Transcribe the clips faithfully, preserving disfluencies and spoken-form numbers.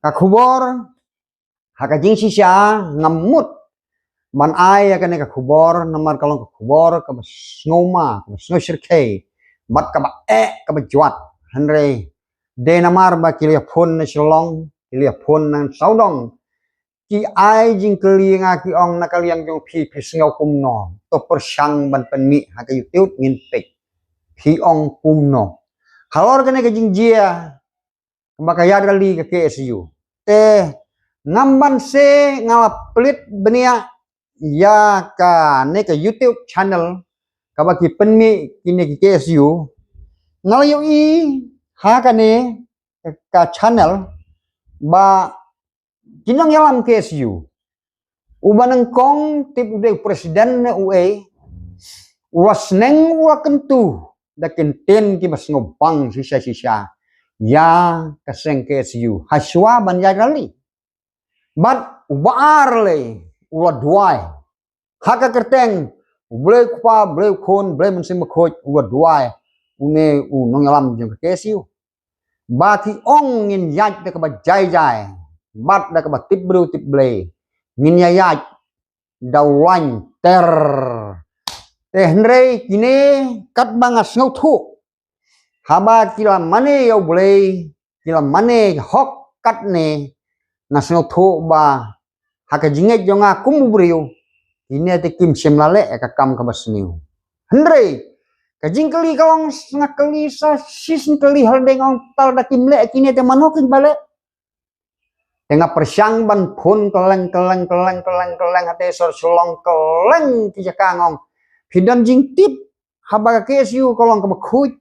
Ka khubor ha ka jingshisha ngam mut ban ai ïa kane ka khubor namar ka long ka khubor kaba sngewma, kaba sngewshyrkhei bad kaba eh, kaba jwat. Hynrei dei namar ba ki la ïa phone na Shillong, ki la ïa phone na sawdong, ki ai jingkylli, nga ki ong na ka liang jong phi, phi sngew kumno? To pyrshang ban pynmih ha ka YouTube, ngin peit phi ong kumno. Halor kane ka jingjia kaba ka ïaid rally ka K S U, te ngam ban se nga la plie bniah ïa kane ka YouTube channel kaba ki pynmih kine ki K S U. Nga la ïohi ha kane ka channel ba ki nongïalam K S U, uba nyngkong tip u dei u president ne uei, u la sneng, u la kyntu da ki ktien kiba sngewbang shisha shisha ïa ka seng K S U ha shuwa ban ïaid rally. Bad uba ar lei u la duwai ha ka kyrteng U Blei Kpa, Blei Khun, Blei Mynsiem Bakhuid, u la duwai une u nongïalam jong ka K S U ba ki ong ngin ïaid da kaba jai jai bad da kaba tip briew tip Blei, ngin ïa ïaid da u lain ter. Te hynrei kine, katba nga sngewthuh, haba ki la mane ïa U Blei, ki la mane hok katne, nga sngewthuh ba ha ka jingngeit jong nga kum u briew, kine te kim shym la leh ïa ka kam kaba sniew. Hynrei ka jingkylli ka long, nga kylli sa shisien kylli, hynrei nga ong, tang da kim leh kine te mano kin ba leh? Te nga pyrshang ban phone kylleng kylleng kylleng kylleng kylleng ha te sor Shillong, kylleng ki jaka, nga ong, phi don jingtip haba ka K S U ka long kaba khuid,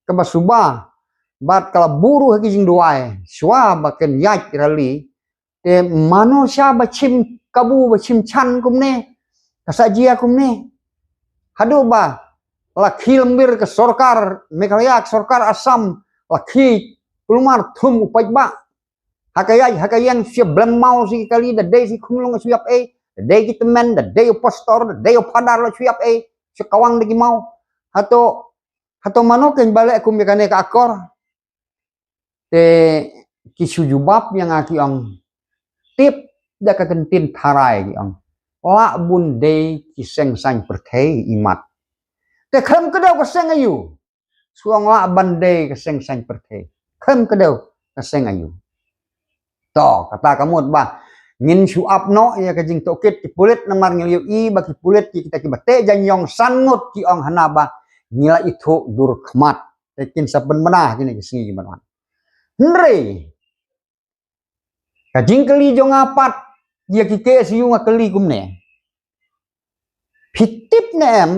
kaba suba bad ka la buh ruh ha ki jingduwai shuwa ba kan ïaid rally, te mano sha ba shim kabu, ba shim chan kumne, ka sa jia kumne? Haduh ba la khie lembir ka sorkar Meghalaya, ka sorkar Assam, la khie kulmar thum u paidbah ha ka ïaid ha ka ïeng, shu blem maw sha ki kali, da dei sha ki khunlung shu ïap ei, da dei ki tymmen, da dei u pastor, da dei u phadar, la shu ïap ei, shu kawang da ki maw. Hato, hato mano kin ba leh kum ïa kane ka akor? Te ki shu jubab ïa nga, ki ong, tip da ka ktien tharai, ki ong, lah bun dei ki seng saiñ pyrthei i mat. Te khlem kdew ka seng aïu? Shu ong lah ban dei ka seng saiñ pyrthei, khlem kdew ka seng aïu? To, kata ka mut ba ngin shu ap noh ïa ka jingtohkit ki pulit namar ngi la ïohi ba ki pulit ki, kita kiba teh jaiñiong san ngut, ki ong hana ba ngi la ithuh dur khmat. Te kin sa pynbna ha kine ki sngi kiban wan. Hynrei ka jingkylli jong nga pat ïa ki K S U, nga kylli kumne, phi tip ne em,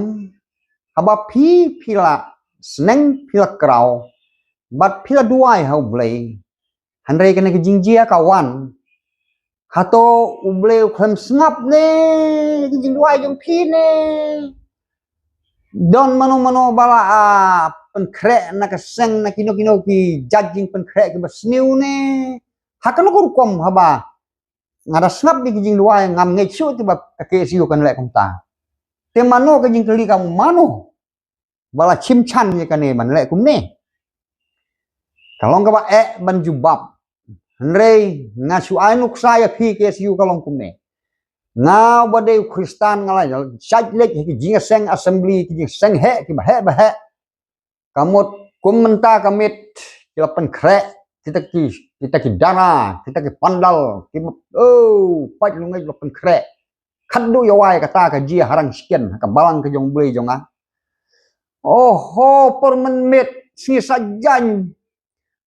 haba phi, phi la sneng, phi la kraw bad phi la duwai ha U Blei, hynrei kane ka jingjia ka wan, hato U Blei u khlem sngap ne ki jingduwai jong phi ne? Don mano mano ba la, ah, pynkhreh na ka seng, na kino kino ki jait jingpynkhreh kiba sniew ne? Ha kano ka rukom haba nga da sngap ïa ki jingduwai, ngam ngeit shuh te ba ka K S U kan leh kumta? Te mano ka jingkylli, ka mano ba la shim chan ïa kane ban leh kumne? Ka long kaba eh ban jubab. Hynrei nga shu ai nuksa ïa phi, K S U ka long kumne. Nga uba dei u Khristan, nga la shait leit ha ki jingïaseng assembly, ki jingïaseng heh kiba heh ba heh. Ka mut kum mynta ka miet ki la pynkhreh kita ki, kita ki dara, kita ki pandal kiba, oh, pait lungeit, la pynkhreh. Khadduh ïa wai kata ka jia ha Rangshken, ha ka balang ka jong U Blei jong nga. Oho, por mynmiet sngi Saitjaiñ,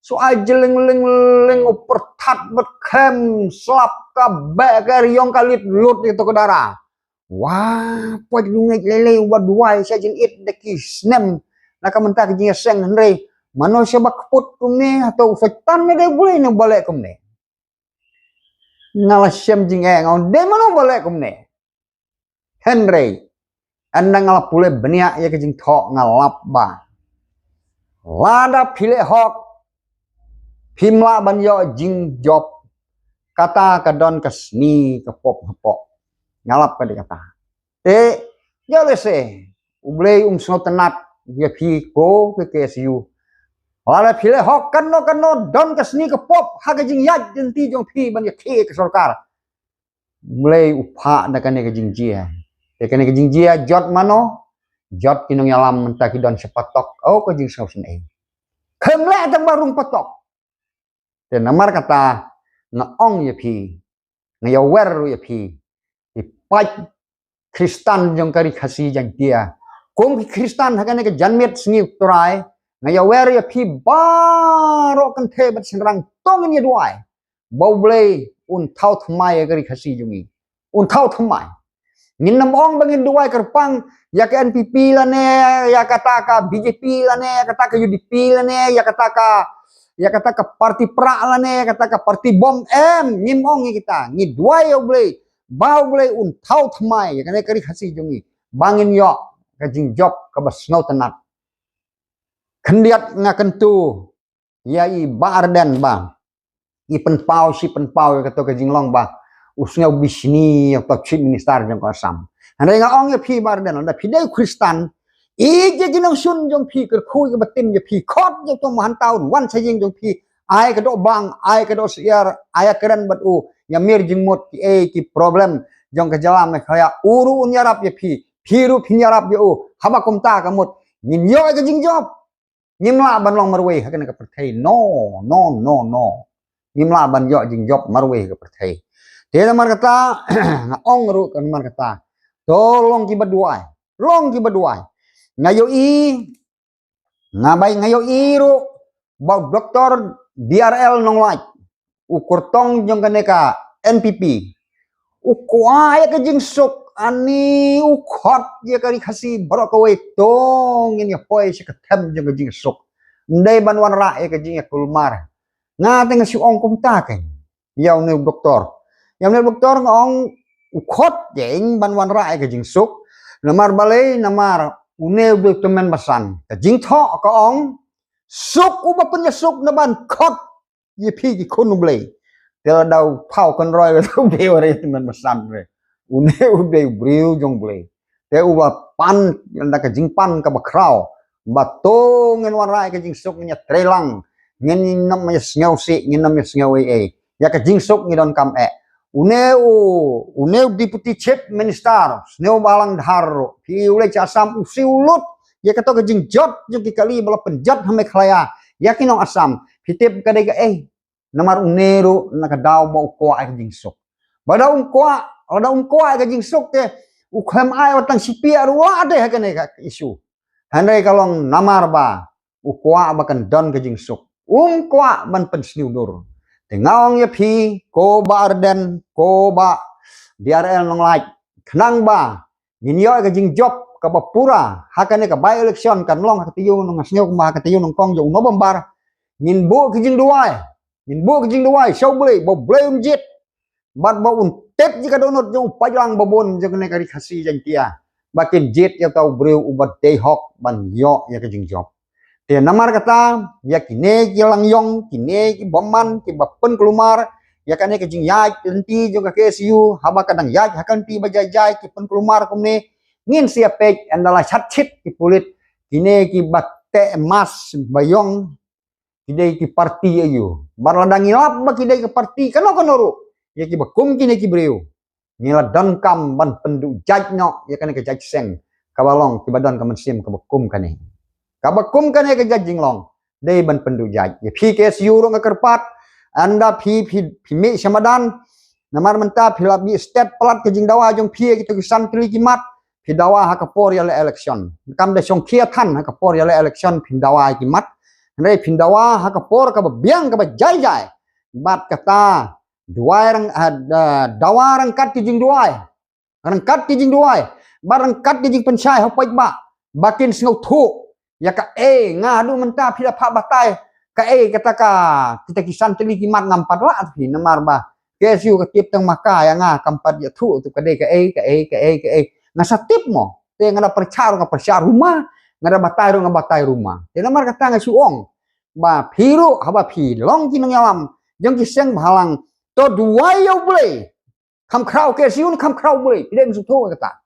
shu ai jylliew lynglyng u pyrthat bad khlem slap, ka beh ka riong ka lit lut ïa to ka dara. Wah, pait lungeit lei lei uba duwai sha jingit da ki snem na ka mynta ka jingïaseng, hynrei mano sha ba kput kumne? Hato u Soitan ne dei U Blei ne ba leh kumne? Nga la shem jingeh, nga ong dei mano ba leh kumne. Hynrei ynda nga la pule bniah ïa ka jingthoh, nga lap ba lada phi leh hok, phim lah ban ïoh jingjop. Kata ka don ka sngi ka pop hapoh. Nga lap ka dei kata. Te ïoh lehse U Blei um sngewtynnat ïa phi ko ka K S U. Lada phi leh hok kano kano, don ka sngi ka pop ha ka jingïaid lynti jong phi ban ïakhih ka sorkar, U Blei u phah da kane ka jingjia. Te kane ka jingjia jot mano? Jot ki nongïalam mynta ki don sha patok. Oh, ka jingsngewsynei. Khlem leh tang ba rung patok. Te namar kata nga ong ïa phi, nga ïawer ruh ïa phi, ki paid Khristan jong ka Ri Khasi Jaiñtia, kum ki Khristan ha kane ka janmiet Sngi U Trai, nga ïawer ïa phi baroh kynthei bad shynrang, to ngin ïa duwai ba U Blei un thaw thymmai ïa ka Ri Khasi jong ngi. Un thaw thymmai. Ngin nym ong ba ngin duwai kyrpang ïa ka N P P lane, ïa kata ka B J P lane, ïa kata ka U D P lane, ïa kata ka, ïa kata ka parti prah lane, ïa kata ka parti bom, em, ngim ong ïa kita. Ngi duwai ïa U Blei ba U Blei un thaw thymmai ïa kane ka Ri Khasi jong ngi, ba ngin ïoh ka jingjop kaba sngewtynnat. Khyndiat nga kyntu ïa i Bah Ardent ba i pynpaw shi pynpaw ïa kato ka jinglong ba u sngew bishni ïa uto u Chief Minister jong ka Assam. Hynrei nga ong ïa phi Bah Ardent, lada phi dei u Khristan, ïeit ïa ki nongshun jong phi, kyrkhu ïa ka batim jong phi, khot ïa uto u mahanta un wan sha ïing jong phi, ai ka doh bang, ai ka doh syiar, ai ïakren bad u, ïamir jingmut kiei ki problem jong ka jylla Meghalaya, u ruh un ïarap ïa phi, phi ruh phin ïarap ïa u. Haba kumta ka mut ngin ïoh ïa ka jingjop. Ngim lah ban long marwei ha kane ka pyrthei. No, no, no, no. Ngim lah ban ïoh jingjop marwei ha ka pyrthei. Te namar kata nga ong ruh ka namar kata, to long kiba duwai. Long kiba duwai. Nga ïohi, nga bai nga ïohi ruh ba u Doktor D R L Nonglait, u kyrtong jong kane ka N P P, u kwah ïa ka jingsuk. Ani u khot ïa ka Ri Khasi baroh kawei, to ngin ïa poi sha ka them jong ka jingsuk. Ym dei ban wanrah ïa ka jingïakulmar. Nga te nga shu ong kumta kein ïa une u doktor. Ïa une u doktor nga ong u khot jeng ban wanrah ïa ka jingsuk. Namar balei? Namar une u dei u tymmen basan. Ka jingthoh ka ong, suk uba pynïasuk na ban khot ïa phi ki khun U Blei. Te lada u thaw kynroi, lada u dei u re tymmen basan re, une u dei u briew jong U Blei. Te uba pan da ka jingpan kaba khraw ba to ngin wanrah ïa ka jingsuk, ngin ïa trei lang, ngin nym ïa sngewsih, ngin nym ïa sngew ei ei. Ïa ka jingsuk ngi donkam eh. Une u, une u Deputy Chief Minister, sniew ba lang dhar ruh, phi u leit sha Assam, u siew lut ïa kato ka jingjot jong ki kali ba la pynjot ha Meghalaya ïa ki nong Assam. Phi tip ka dei kaei? Namar une ruh na ka daw ba u kwah ïa ka jingsuk. Ba da um kwah, ba da um kwah ïa ka jingsuk te u khlem ai wat tang shi piah ruh la dei ha kane ka issue. Hynrei ka long namar ba u kwah ba kan don ka jingsuk, um kwah ban pynsniew dur. Te nga ong ïa phi, ko Bah Ardent, ko Bah D R L Nonglait, khnang ba ngin ïoh ïa ka jingjop kaba pura ha kane ka by election kan long ha ka taïew nong, nga sngew kumba ha ka taïew nyngkong jong u November, ngin buh ka jingduwai. Ngin buh ka jingduwai sha U Blei ba U Blei un jied bad ba un tep ïa ka dohnud jong u paidlang babun jong kane ka Ri Khasi Jaiñtia ba kin jied ïa uta u briew uba dei hok ban ïoh ïa ka jingjop. Te namar kata, ïa kine ki langïong, kine ki bymman kiba pynkulmar ïa kane ka jingïaid lynti jong ka K S U, haba ka dang ïaid ha ka lynti ba jai jai ki pynkulmar kumne, ngin sa ïa peit ynda la shat shit ki pulit, kine kiba teh mask ba ïong, ki dei ki parti aïu. Bad lada ngi lap ba ki dei ki parti kano kano ruh, ïa kiba kum kine ki briew, ngi la donkam ban pynduh jait noh ïa kane ka jait seng kaba long kiba don ka mynsiem kaba kum kane. Kaba kum kane ka jait jinglong dei ban pynduh jait. Ïa phi K S U ruh nga kyrpad, ynda phi, phi, phi mih sha madan, namar mynta phi la mih stet palat ka jingdawa jong phi ïa kito ki san tylli ki mat, phi dawa ha ka por ïaleh election. Kam da shong khia than ha ka por ïaleh election phin dawa ïa ki mat. Hynrei phin dawa ha ka por kaba biang kaba jai jai. Bad kata, duwai rang, ah, da-, dawa ryngkat ki jingduwai. Ryngkat ki jingduwai. Bad ryngkat ki jingpynshai ha u paidbah ba kin sngewthuh ïa kaei. Nga haduh mynta phi da phah batai kaei kata ka, kita ki san tylli ki mat, ngam pat lah phi, namar ba K S U ka tip tang ma ka, ïa nga kam pat ïathuh tu ka dei kaei, kaei, kaei, kaei. Nga sa tip mo. Te nga da pyrshah ruh nga pyrshah ruh ma, nga da batai ruh nga batai ruh ma. Te namar kata nga shu ong ba phi ruh haba phi long ki nongïalam jong ki seng bhalang, to duwai ïa U Blei. Kham khraw K S U ne kham khraw U Blei, phi dei ban sngewthuh kata.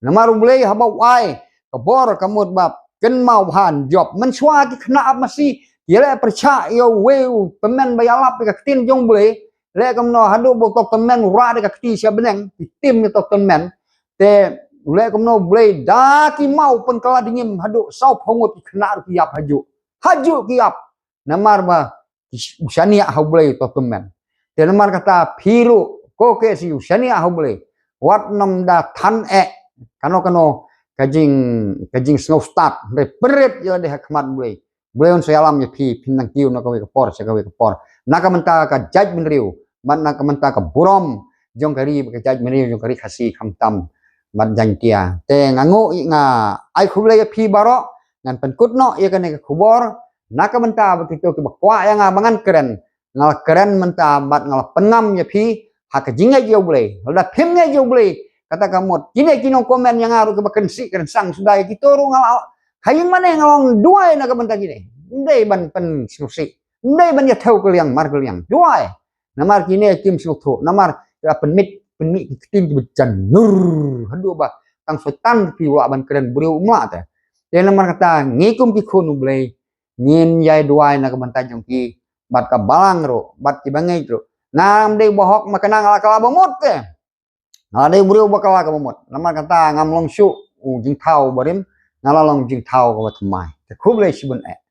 Namar U Blei haba u ai ka bor ka mut ba kynmaw bha ban jop. Mynshuwa ki khynnah ap masi Ïa leh pyrshah ïa uwei u tymmen ba ïalap ïa ka ktien jong U Blei. Leh kumno haduh ba u tymmen u rah da ka kti sha bneng, ki tim ïa u tymmen. Te leh kumno U Blei da ki maw pynkylla dngim haduh saw phew ngut ki khynnah ruh ki ïap hajuh. Hajuh ki ïap. Namar ba u shaniah ha U Blei u tymmen. Te namar kata phi ruh ko K S U shaniah ha U Blei. Wat nym da than eh kano kano ka jing, ka jingsngewstad, hynrei pynrit ïa lade ha khmat U Blei. U Blei un sa ïalam ïa phi, phin nang kiew na kawei ka por sha kawei ka por. Na ka bynta ka jaitbynriew bad na ka bynta ka burom jong ka ri bad ka jaitbynriew jong ka ri Khasi khamtam bad Jaiñtia. Te nga nguh, nga ai khublei ïa phi baroh, ngan pynkut noh ïa kane ka khubor na ka bynta ba kito kiba kwah ïa nga ba ngan kren. Nga la kren mynta bad nga la pynngam ïa phi ha ka jingngeit ïa U Blei. Lada phim ngeit ïa U Blei, kata ka mut kine ki nongkomen ïa nga ruh kiba kynsih kynsang suda ïa kito ruh nga la, ha ïing mane nga long duwai na ka bynta kine. Ym dei ban pynsngewsih, ym dei ban ïathew kylliang mar kylliang, duwai. Namar kine kim sngewthuh, namar ki la pynmih, pynmih ki ktien kiba jan nur haduh ba tang Soitan ki lah ban kren briew um lah te. Te namar kata ngi kum ki khun U Blei ngin ïai duwai na ka bynta jong ki bad ka balang ruh bad kiba ngeit ruh. Ngam dei ba hok ma kane nga la kylla ba mut te. Nga la dei briew ba kylla kaba mut. Namar kata ngam long shuh u jingthaw barim, nga la long jingthaw kaba thymmai. Te khublei shibun eh.